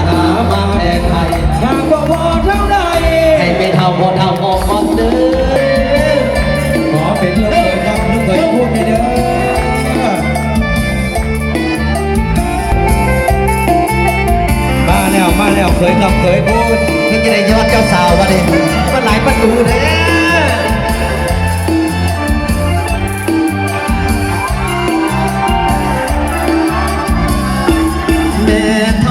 ຫາມາແລກໄຂ ຫາກບໍ່ພໍເທົ່າໃດ ໃຫ້ແມ່ເຖົ້າພໍ່ເຖົ້າອອກກ່ອນເດີ. ຂໍເປັນລູກເຂີຍກັບລູກເຂີຍຄູນແດ່ເດີ. ມາແລ້ວ ມາແລ້ວ ເຂີຍກັບເຂີຍຄູນ. ເຮັດຈັ່ງໃດຊິຮອດເຈົ້າສາວບາດນີ້ ມັນຫຼາຍປະຕູແທ້. ແມ່ເຖົ້າ